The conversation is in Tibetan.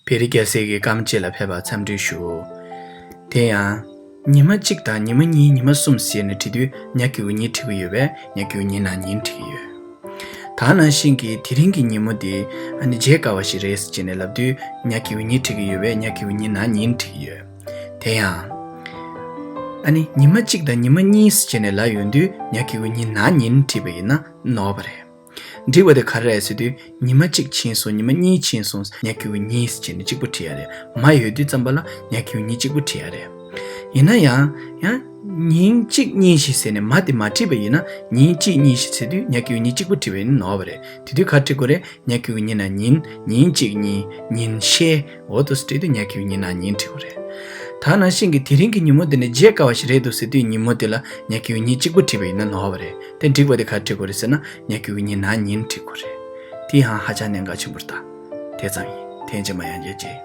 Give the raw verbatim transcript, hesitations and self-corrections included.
བེ་རི་རྒྱལ་སྲས་ཀྱི་སྐར་མ་གཅིག་ལ་ཕེབས་པར་འཚམས་འདྲི་ཞུ། དེ་ཡང་། ཉི་མ་གཅིག་དང་ཉི་མ་གཉིས་ཉི་མ་གསུམ་ཟེར་ནས་བྲིས་དུས་ཉ་གི་གུ་ཉི་བྲིས་ཀྱི་ཡོད་པས་ཉ་གི་གུ་ཉི་ན་ཉིན་བྲིས་ཀྱི་ཡོད། ད་ནང་བཞིན་གྱི་དེ་རིང་གི་ཉིན་མོ་དེ་ཨ་ནི་མཇལ་དཀའ་བ་ཞིག་རེད་ཟེར་ནས་ལབ་དུས་ཉ་གི་གུ་ཉི་བྲིས་ཀྱི་ཡོད་པས་ཉ་གི་གུ་ཉི་ན་ཉིན་བྲིས་ཀྱི་ཡོད། དེ་ཡང་། ཨ་ནི་ཉི་མ་གཅིག་དང་ཉི་མ་གཉིས་ཟེར་ནས་ལབ་ཡོང་དུས་ཉ་གི་གུ་ཉི་ན་ཉིན་བྲིས་པ་ཡིན་ན་ནོར་བ་རེད། འགྲིག་པ་དེ་ག་རེ་རེད་ཟེར་དུས་ཉི་མ་གཅིག་ཕྱིན་སོང་ཉི་མ་གཉིས་ཕྱིན་སོང་ཉ་གི་གུ་གཉིས་ཟེར་ནས་གཅིག་པུ་བྲིས་ཡ་རེད། མ་ཡོད་དུས་ཙམ་པ་ལ་ཉ་གི་གུ་ཉི་གཅིག་པུ་བྲིས་ཡ་རེད། ཡིན་ན་ཡང་ཡང་ཉིན་གཅིག་གཉིས་ཤིག་ཟེར་ནས་མ་དེ་མ་བྲིས་པ་ཡིན་ན་ཉིན་གཅིག་གཉིས་ཤིག་ཟེར་དུས་ཉ་གི་གུ་ཉི་གཅིག་པུ་བྲིས་པ་ཡིན་ན་ནོར་བ་རེད། དེ་དུས་ག་བྲིས་དགོས་རེད། ཉ་གི་གུ་ཉི་ན་ཉིན། ཉིན་གཅིག་གཉིས། ཉིན་ཤས། འོ་དོ་སྤྲད་དུས་ཉ་གི་གུ་ཉི་ན་ཉིན་བྲིས་དགོས་རེད། ད་ནང་བཞིན་གྱི་དེ་རིང་གི་ཉིན་མོ་འདི་ནི་མཇལ་དཀའ་བ་ཞིག་རེད་འདུག་ཟེར་དུས་ཉིན་མོ་འདི་ལ་ཉ་གི་གུ་ཉི་གཅིག་པུ་བྲིས་པ་ཡིན་ན་ནོར་བ་རེད། དེ་འགྲིག་པ་དེ་ག་བྲིས་དགོས་རེད་ཟེར་ན་ཉ་གི་གུ་ཉི་ན་ཉིན་བྲིས་དགོས་རེད། དེ་ཡང་ཧ་ཅང་གནད་འགག་ཆེན་པོ་རེད་ད། དེ་ཙམ་ཡིན། ཐེངས་རྗེས་མ་ཡང་མཇལ་ཅིག